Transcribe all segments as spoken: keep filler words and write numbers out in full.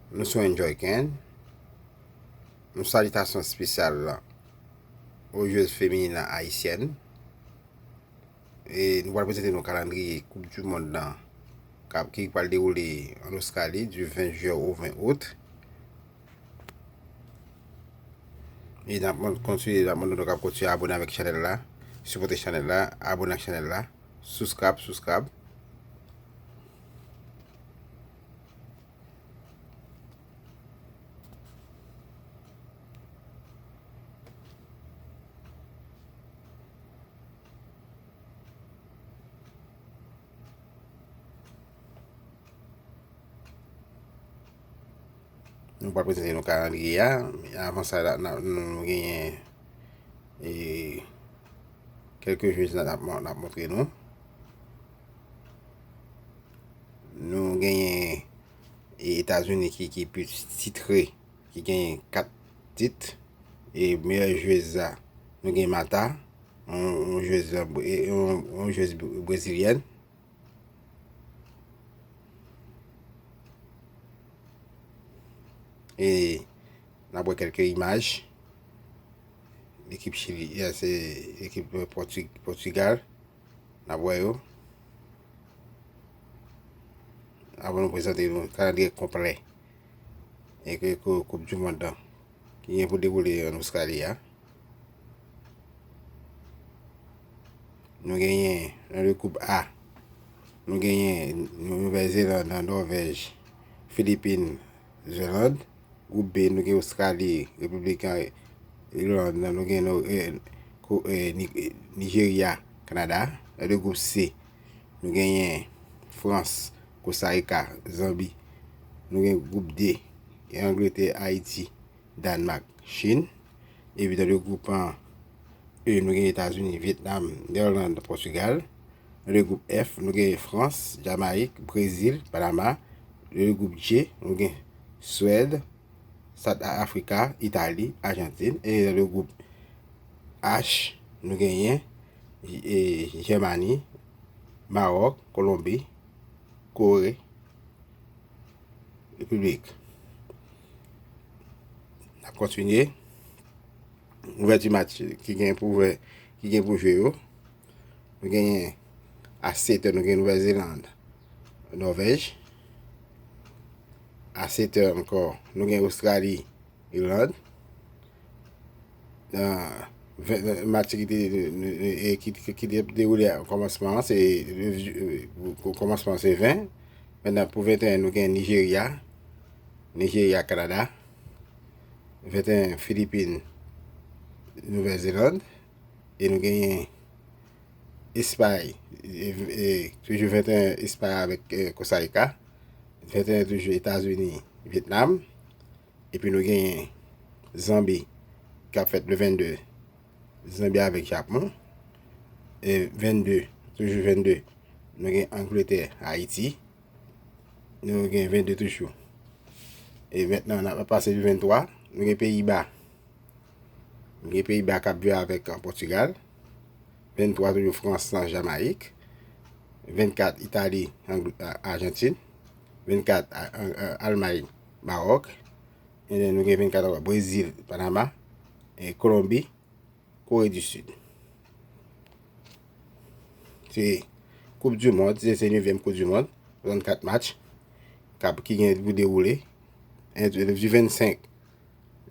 Nou sou Enjoy Can. Yon salitasyon espesyal aux joueuses féminines haïtiennes. E nou pral prezante nou kalandriye Koup di Mond lan k ap, ki pral dewoule an Ostrali du ven jiyè au ven out. E n ap kontinye, n ap mande nou k ap kontinye abone avèk chanèl la, sipòte chanèl la, abone ak chanèl la, subscribe, subscribe. Nou pral prezante nou kalandriye a. Avan sa, n ap, n ap, nou genyen e, kèlke jwèz n ap, n ap montre nou. Nou genyen e, Etazini ki, ki plis titre, ki genyen kat tit. E meyè jwèz la, nou gen Marta, yon, yon jwèz, e, yon, yon jwèz brezilyèn. E n ap wè kèlke imaj. Ekip Chili, e, se ekip Pòti-, Pòtigal. N ap wè yo. Avan nou prezante nou kalandriye konplè e ke, ke Koup di Mond lan ki gen pou dewoule an Ostrali a. Nou genyen nan le gwoup A, nou genyen Nouvèl Zeland, Nòvèj, Filipin, Zeland. Gwoup B, nou gen Ostrali, Repiblik Irland, nou gen Nò-, e, ko-, e, Ni-, e, Nijerya, Kanada. Nan le gwoup C, nou genyen Frans, Kostarika, Zanbi. Nou gen gwoup D, Angletè, Ayiti, Dànmak, Chin. Epi nan le gwoup E, nou gen Etazini, Vyetnam, Nèdland, Pòtigal. Nan le gwoup F, nou gen Frans, Jamayik, Brezil, Panama. Nan le gwoup G, nou gen Swèd, South Africa, Itali, Ajantin. E nan le gwoup H, nou genyen, e, Jèmani, Mawòk, Kolonbi, Kore, Repiblik. N ap kontinye. Ouvèti match ki gen pou ouvè, ki gen pou jwe yo. Nou genyen a sèt è, nou gen Nouvèl Zeland, Nòvèj. A sèt è ankò, nou gen Ostrali, Irland. Ah, ven, match ki te, e, ki, ki, ki te dewoule a kòmansman an, se, e, kòmansman an se ven. Mentnan, pou venteyen, nou gen Nijerya. Nijerya, Kanada. Venteyen, Filipin, Nouvèl Zeland. E nou genyen Espay, e, e, toujou venteyen, Espay avèk, e, Kostarika. Venteyen toujou, Etazini, Vyetnam. Epi nou genyen Zanbi k ap fèt le vennde. Zanbi avèk Japon. E vennde, toujou vennde, nou gen Angletè, Ayiti. Nou gen vennde toujou. E mentnan, n ap pase le venntwa. Nou gen Peyiba. Nou gen Peyiba k ap jwe avèk, e, Pòtigal. Venntwa toujou, Frans, Jamayik. Vennkat, Itali, Ang-, a, Ajantin. Vennkat, a, a, a, Almay, Mawòk. E nou gen vennkat ankò, Brezil, Panama. E Kolonbi, Kore di Sid. Se Koup di Mond, se, se nevyèm Koup di Mond, swasannkat match k ap, ki gen pou dewoule. Ant, du vennsenk,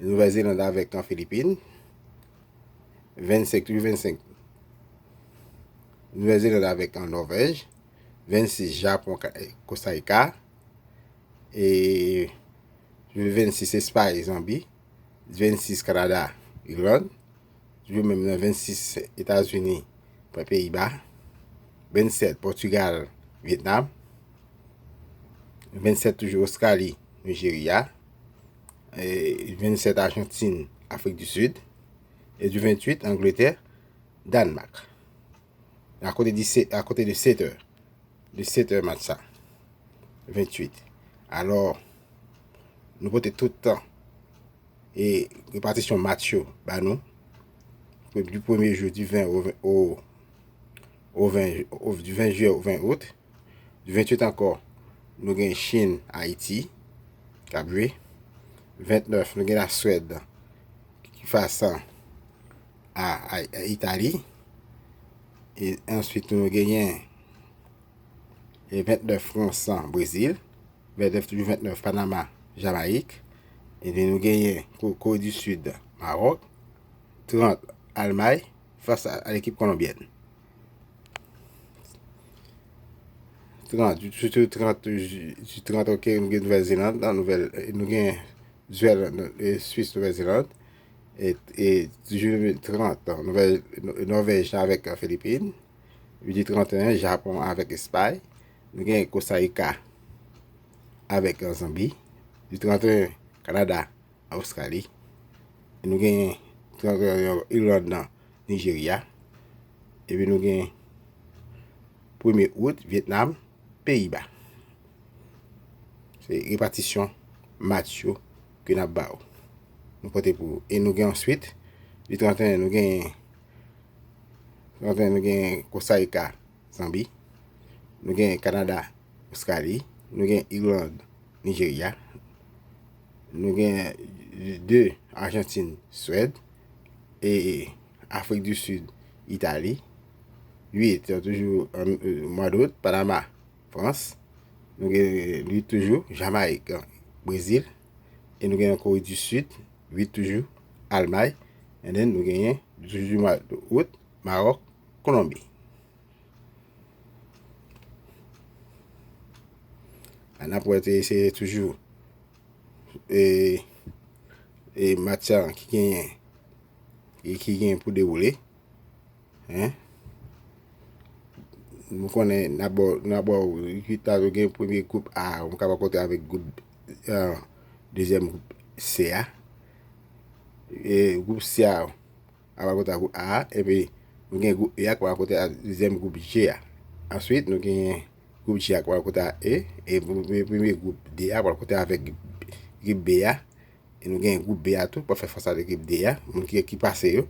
Nouvèl Zeland avèk an Filipin. Vennsenk, toujou vennsenk, Nouvèl Zeland avèk an Nòvèj. Vennsis, Japon, Ka-, Kostarika. E vennsis, Espay, Zanbi. Vennsis, Kanada, Irland. Toujou menm nan vennsis, Etazini, Peyiba. Vennsèt, Pòtigal, Vyetnam. Vennsèt toujou, Ostrali, Nijerya. E vennsèt, Ajantin, Afrik di Sid. E du venntuit, Angletè, Dànmak. Akote de sèt, akote de sèt è. De sèt è match sa. Venntuit. Alò, nou pote tout tan e repatisyon match yo ba nou. Pou, du premye jou, du ven au, au, au ven, au, du ven jiyè au ven out. Du venntuit ankò, nou gen Chin, Ayiti. k ap jwe. Ventnèf, nou gen Laswèd ki fas a, a, a Itali. E answit, nou genyen e ventnèf, Frans, Brezil. Ventnèf, toujou ventnèf, Panama, Jamayik. Epi nou genyen Ko-, Kore di Sid, Mawòk. Trant, Almay, fas a, a lekip kolonbyèn. Trant, sou trant, trant, ok, nou gen Nouvèl Zeland, Nouvèl, nou gen Zwèd, e, Swis, Nouvèl Zeland. E, e toujou trant, Nouvèl, Nòvèj avèk Filipin. Midi trant e en, Japon avèk Espay. Nou gen Kostarika avèk Zanbi. Midi trant e en, Kanada, Ostrali. Nou gen trant e en, Irland, Nijerya. Epi nou gen premye out, Vyetnam, Peyiba. Se repatisyon match yo ke n ap ba w. Nou pote pou ou. E nou gen answit, le trant e en, nou gen, trant e en, nou gen Kostarika, Zanbi. Nou gen Kanada, Ostrali. Nou gen Irland, Nijerya. Nou gen de, Ajantin, Swèd. E Afrik di Sid, Itali. Uit, toujou an, e, mwa dout, Panama, Frans. Nou gen uit toujou, Jamayik, Brezil. E nou gen Kore di Sid, uit toujou, Almay. And then nou genyen toujou mwa out, Mawòk, Kolonbi. An ap wè te se toujou e, e match la ki genyen, e ki genyen pou dewoule. Hein? Nou konnen n ap ba w, n ap ba w rezilta yo gen premye gwoup A, nou ka rakonte avèk gwoup, e, dezyèm gwoup C a. E gwoup C a, a pa kontre ak gwoup A a, epi nou gen gwoup E a k ap kontre ak dezyèm gwoup G a. Answit, nou gen gwoup G a k ap kontre ak E, e premye, premye gwoup D a k ap kontre avèk gwoup B a, e nou gen gwoup B a tou k ap fè fas ak gwoup D a, moun ki, ki pase yo.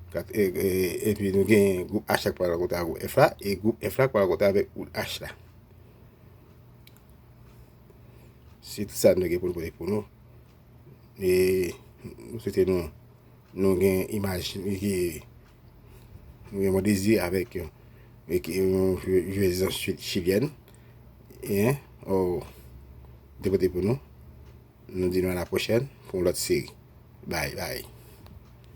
Kat-, e, e, epi nou gen gwoup H la k ap kontre ak gwoup F la, e gwoup F la k ap kontre avèk gwoup H la. Se tout sa nou gen pou nou pote pou nou. E nou swete nou, nou gen imaj ki, nou gen bon dezi avèk yon, avèk yon jwèz chilyèn. E, o, te pote pou nou. Nou di nou a la pwochèn pou yon lòt seri. Bye, bye.